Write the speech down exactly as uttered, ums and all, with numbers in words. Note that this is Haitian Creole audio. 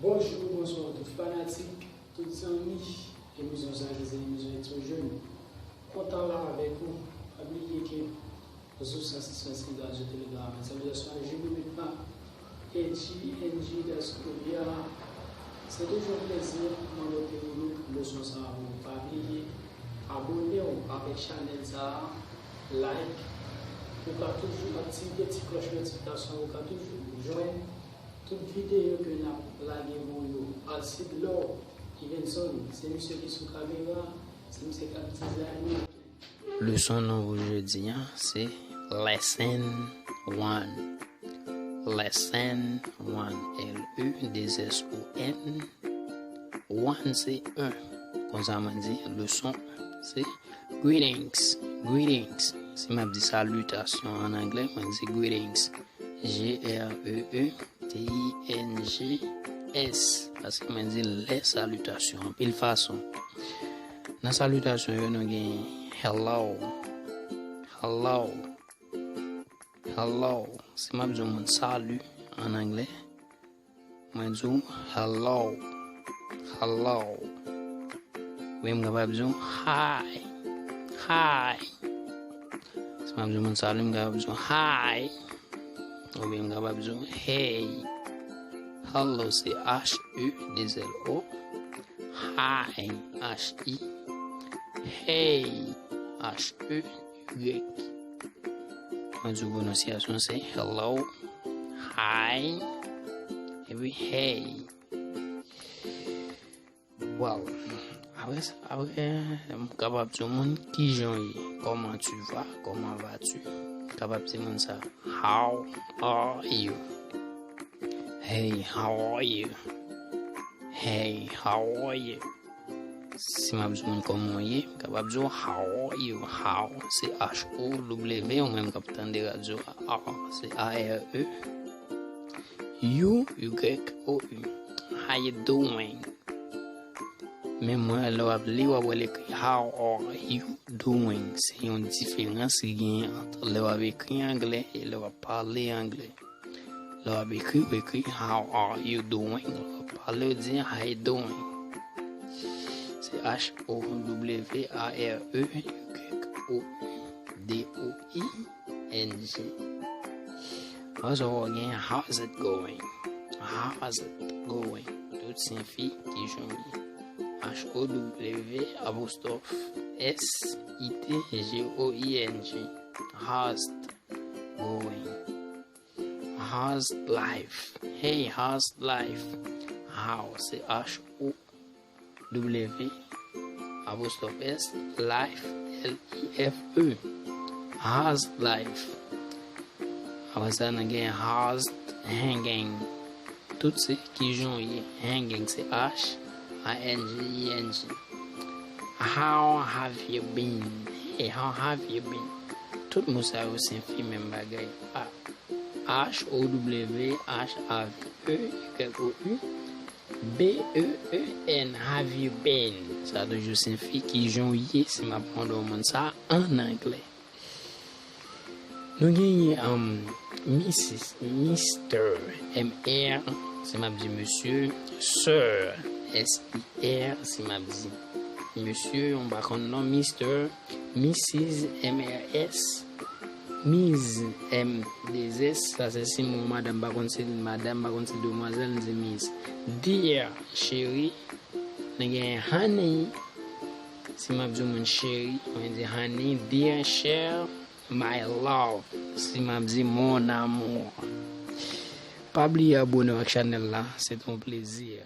Bonjou, bonswa tout fanatik, tout zanmi emisyon sa ki se emisyon Expo Jeune. Kontan la avèk ou. Pa bliye ke nou sou san sèt pwen senk Radyo Telegram. Salutations à Julie Mitma et G N G Dascovia. Se toujou yon plezi pou mwen pote pou nou leson sa a pou ou. Pa bliye abòne w avèk chanèl sa a, like, ou ka toujou aktive ti klòch notifikasyon, ou ka toujou jwenn tout videyo ke n ap lage pou yo. Alcide Law Evenson, se misye ki sou kamera, se misye k ap dizayne. Leson nou pou jodi a, se Lesson one. Lesson one, L E deux S O N. One se un. Konsa mwen di leson un se greetings, greetings. Si m ap di salutasyon an anglè, mwen di greetings. G R E E T I N G S. Paske mwen di les salutations anpil fason. Nan salutasyon yo, nou gen hello, hello, hello. Si m ap di yon moun salut an anglè, mwen di w hello, hello. Oubyen m kapab di w hi, hi. Si m ap di yon moun salut, m kapab di w hi. Oubyen m kapab di w hey. Hello se H E deux L O. Hi, H I. Hey, H E Y. Mwen di w pwononsyasyon se hello, hi, epi hey. Wow. Apre sa, apre, m kapab di yon moun kijan w ye, comment tu vas, comment vas-tu. M kapab di moun sa, how are you? Hey, how are you? Hey, how are you? Si m ap di moun kòman w ye, m kapab di w how are you? How se H O W, ou menm k ap tande radyo a, R se A R E, U, Y O U. How you doing? Men mwen, lè w ap li, w ap wè l ekri how are you doing. Se yon diferans ki genyen ant lè w ap ekri anglè e lè w ap pale anglè. Lè w ap ekri, w ekri how are you doing. Lè w ap pale, w di how you doing. Se H O W A R E Y O U D O I N G. Apre sa, w gen how's it going? How's it going? Tout sen fi, kijan w ye? H O W apostrophe S I T G O I N G. How's it going? How's life? Hey, how's life? How se H O W apostrophe S, life, L I F E. How's life? Apre sa, nou gen how's hanging. Tout se kijan w ye. Hanging se H A N G I N G. How have you been? Hey, how have you been? Tout mo sa yo se fi menm bagay. A, H O W H A V E Y O U, B E E N, have you been? Sa toujou se fi, kijan w ye, si m ap mande yon moun sa an anglè. Nou genyen, um, Missis, Mister, M R, si m ap di mesye, Sir, S I R, si m ap di mesye, m pa konn non, Mister, Missis, M R S, Miz, M deux S, sa se si m wè madanm, pa konn si l madanm, pa konn si l demwazèl, m di miz. Dear, cheri, nou gen honey, si m ap di yon moun cheri, mwen di honey, dear, cher, my love, si m ap di mon amour. Pa bliye abòne w ak chanèl la, se te yon plezi.